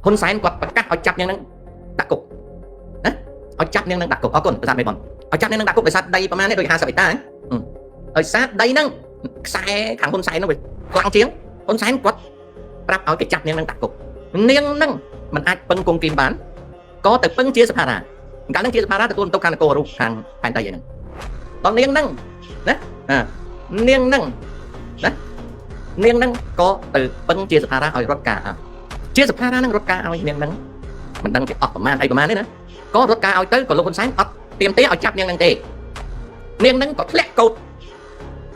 ហ៊ុនសែនគាត់ប្រកាសឲ្យចាប់នាងនឹងដាក់គុកណាឲ្យចាប់នាងនឹងដាក់គុកអរគុណប្រាសាទមេបនឲ្យចាប់នាងនឹងដាក់គុកដោយសារដីប្រហែលនេះដូច50ហិកតាដោយសារដីហ្នឹងខ្សែខាងហ៊ុនសែនហ្នឹងវាខ្លាំងជាងហ៊ុនសែនគាត់ប្រាប់ឲ្យគេចាប់នាងនឹងដាក់គុកនាងនឹងមិនអាចពឹងគង់គីមបានក៏ទៅពឹងជាសភារាកាលហ្នឹងជាសភារាទទួលបន្ទុកខាងនគររូបខាងផែនដីហ្នឹងដល់នាងហ្នឹងណានាងហ្នឹងណានាងហ្នឹងក៏ទៅពឹងជាសភារាឲ្យរត់ការជាសភារានឹងរត់ការឲ្យនាងហ្នឹងមិនដឹងជាអស់ប្រមាណអីប្រមាណទេណាក៏រត់ការឲ្យទៅក៏លោកហ៊ុនសែនអត់ទៀមទេឲ្យចាប់នាងហ្នឹងទេនាងហ្នឹងក៏ធ្លាក់កោត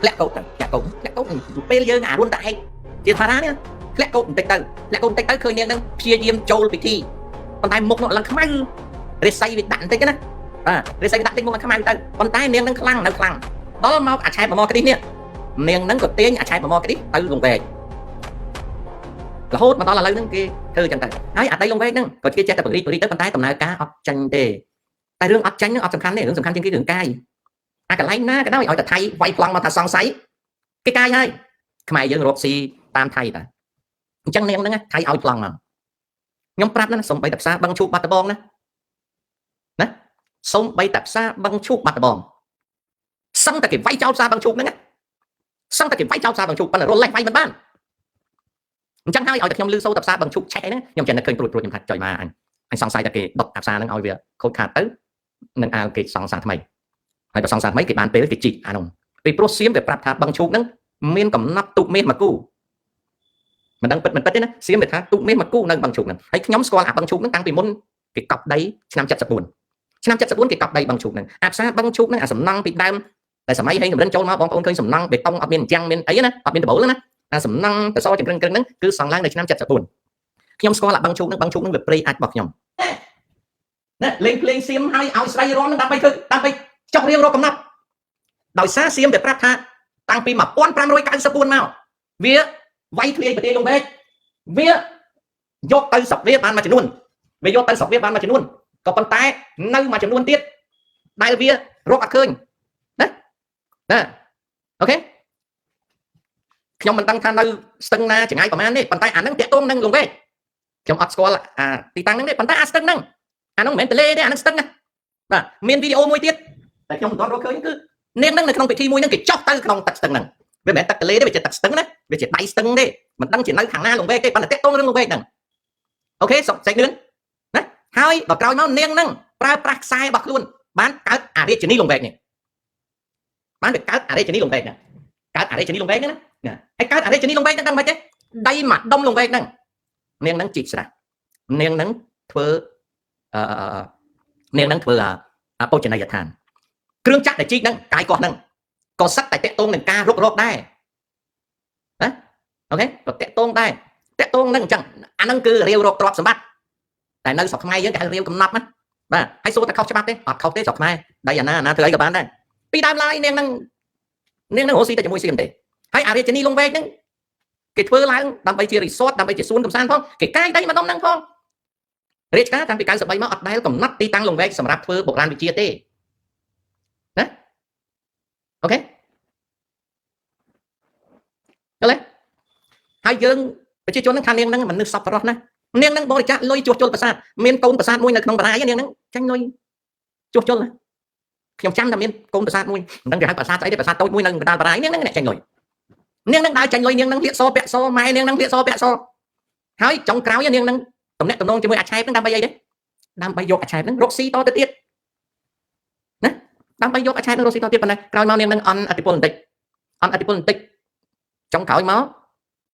ធ្លាក់កោតទៅធ្លាក់កោតធ្លាក់កោតពេលយើងអារួនតែឯងជាសភារានេះធ្លាក់កោតបន្តិចទៅធ្លាក់កោតបន្តិចទៅឃើញនាងហ្នឹងព្យាយាមចូលពិធីប៉ុន្តែមុខនោះឡើងខ្មៅរិស័យវាដាក់បន្តិចណាបាទរិស័យវាដាក់តិចមុខឡើងខ្មៅទៅប៉ុន្តែនាងហ្នឹងខ្លាំងនៅខ្លាំងដល់មកអាឆែបមក្នេះនេះនាងហ្នឹងក៏ទាញអាឆែបមក្នេះទៅលង្វែករហូតមកដល់ឥឡូវហ្នឹងគេធ្វើចឹងទៅហើយអាដីលង្វែកហ្នឹងក៏គេចេះតែពង្រីកពង្រីកទៅប៉ុន្តែដំណើរការអត់ចាញ់ទេតែរឿងអត់ចាញ់ហ្នឹងអត់សំខាន់ទេរឿងសំខាន់ជាងគេរឿងកាយអាកន្លែងណាក៏ដោយឲ្យតែថៃវាយប្លង់មកថាសង្ស័យគេកាយហើយខ្មែរយើងរកស៊ីតាមថៃតាអញ្ចឹងនាងហ្នឹងថៃឲ្យប្លង់មកខ្ញុំប្រាប់ណាសំបីតែផ្សារបឹងឈូកបាត់ដបងណាណាសំបីតែផ្សារបឹងឈូកបាត់ដបងសឹងតែគេវាយចោលផ្សារបឹងឈូកហ្នឹងសឹងតែគេវាយចោលផ្សារបឹងឈូកប៉ុន្តែរលលេះវាយមិនបានអញ្ចឹងហើយឲ្យតែខ្ញុំលឺសូរតែផ្សារបឹងឈូកឆេះហ្នឹងខ្ញុំចេះតែឃើញព្រួយព្រួយខ្ញុំថាចុយមកអញអញសង្ស័យតែគេដុតអាផ្សារហ្នឹងឲ្យវាខូចខាតទៅនឹងអាវគេសង្សារថ្មីហើយបើសង្សារថ្មីគេបានពេលគេជីកអានោះពីព្រោះសៀមវាប្រាប់ថាបឹងឈូកហ្នឹងមានកំណត់ទូកមាសមួយគូមិនដឹងពិតមិនពិតទេណាសៀមវាថាទូកមាសមួយគូនៅបឹងឈូកហ្នឹងហើយខ្ញុំស្គាល់អាបឹងឈូកហ្នឹងតាំងពីមុនគេកប់ដីឆ្នាំ74ឆ្នាំ74គេកប់ដីបឹងឈូកហ្នឹងអាផ្សារបឹងឈូកហ្នឹងអាសំណង់ពីដើមតែសម័យហេងកម្រិនចូលមកបងប្អូនឃើញសំណង់បេតុងអត់មានអញ្ចឹងមានអីណាអត់មានដបូលណាអាសំណង់តសចង្ក្រឹងក្រឹងហ្នឹងគឺសង់ឡើងនៅឆ្នាំ74ខ្ញុំស្គាល់អាបឹងឈូកហ្នឹងបឹងឈូកហ្នឹងវាព្រៃអាចរបស់ខ្ញុំណាលេងភ្លេងសៀមហើយឲ្យស្រីរំហ្នឹងដើម្បីធ្វើដើម្បីចុះរៀងរកកំណត់ដោយសារសៀមវាប្រាប់ថាតាំងពី1594មកវាវាយធ្លាយប្រទេសលង្វែកវាយកទៅស្រុកវាបានមួយចំនួនវាយកទៅស្រុកវាបានមួយចំនួនក៏ប៉ុន្តែនៅមួយចំនួនទៀតដែលវារកអត់ឃើញណាណាអូខេខ្ញុំមិនដឹងថានៅស្ទឹងណាចង្ងាយប្រហែលទេប៉ុន្តែអាហ្នឹងតាក់ទងនឹងលង្វែកខ្ញុំអត់ស្គាល់អាទីតាំងហ្នឹងទេប៉ុន្តែអាស្ទឹងហ្នឹងអាហ្នឹងមិនមែនទលេទេអាហ្នឹងស្ទឹងណាបាទមានវីដេអូមួយទៀតតែខ្ញុំមិនទាន់រកឃើញគឺនាងហ្នឹងនៅក្នុងពិធីមួយហ្នឹងគេចោះទៅក្នុងទឹកស្ទឹងហ្នឹងវាមិនមែនទឹកទលេទេវាជាទឹកស្ទឹងណាវាជាដៃស្ទឹងទេមិនដឹងជានៅខាងណាលង្វែកទេប៉ុន្តែតាក់ទងរឿងលង្វែកហ្នឹងអូខេសុកសេចលឿនណាហើយដល់ក្រោយមកនាងហ្នឹងប្រើប្រាស់ខ្សែរបស់ខ្លួនបានកើតអារាជនីលង្វែកនេះបានវាកើតអារាជនីលង្វែកហ្នឹងកើតអារាជនីលង្វែកហ្នឹងណាហើយកើតអារាជនីលង្វែកហ្នឹងដឹងមិនទេដីមួយដុំលង្វែកហ្នឹងនាងហ្នឹងជីកស្រះនាងហ្នឹងធ្វើអឺនាងហ្នឹងធ្វើអាបូជនីយដ្ឋានគ្រឿងចាក់ដែលជីកហ្នឹងកាយកោះហ្នឹងក៏សិតតែតាក់ទងនឹងការរុករកដែរណាអូខេក៏តាក់ទងដែរតាក់ទងនឹងអញ្ចឹងអាហ្នឹងគឺរាវរកទ្រព្យសម្បត្តិតែនៅស្រុកខ្មែរយើងគេហៅរាវកំណត់ណាបាទហើយសួរតែខុសច្បាប់ទេអត់ខុសទេស្រុកខ្មែរដីអាណាអាណាធ្វើអីក៏បានដែរពីដើមឡើយនាងហ្នឹងនាងហ្នឹងរស់ស៊ីតែជាមួយសៀមទេហើយអារាជនីលង្វែកហ្នឹងគេធ្វើឡើងដើម្បីជារីសតដើម្បីជាសួនកំសាន្តផងគេកាយដីម្ដុំហ្នឹងផងរាជការតាំងពី93មកអត់ដែលកំណត់ទីតាំងលង្វែកសម្រាប់ធ្វើបុរាណវិទ្យាទេណាអូខេយល់ទេហើយយើងប្រជាជនហ្នឹងថានាងហ្នឹងមនុស្សសប្បុរសណានាងហ្នឹងបរិច្ចាគលុយជួសជុលប្រាសាទមានកូនប្រាសាទមួយនៅក្នុងបារាយនាងហ្នឹងចាញ់លុយជួសជុលណាខ្ញុំចាំតែមានកូនប្រាសាទមួយមិនដឹងគេហៅប្រាសាទស្អីទេប្រាសាទតូចមួយនៅកណ្ដាលបារាយនាងហ្នឹងអ្នកចាញ់លុយនាងហ្នឹងដើរចាញ់លុយនាងហ្នឹងលៀកសពាក់សម៉ែនាងហ្នឹងលៀកសពាក់សហើយចុងក្រោយនាងហ្នឹងតំណាក់តំណងជាមួយអាឆែបហ្នឹងដើម្បីអីទេដើម្បីយកអាឆែបហ្នឹងរកស៊ីតទៅទៀតណាដើម្បីយកអាឆែបហ្នឹងរកស៊ីតទៀតប៉ុន្តែក្រោយមកនាងហ្នឹងអន់អធិពលបន្តិចអន់អធិពលបន្តិចចុងក្រោយមក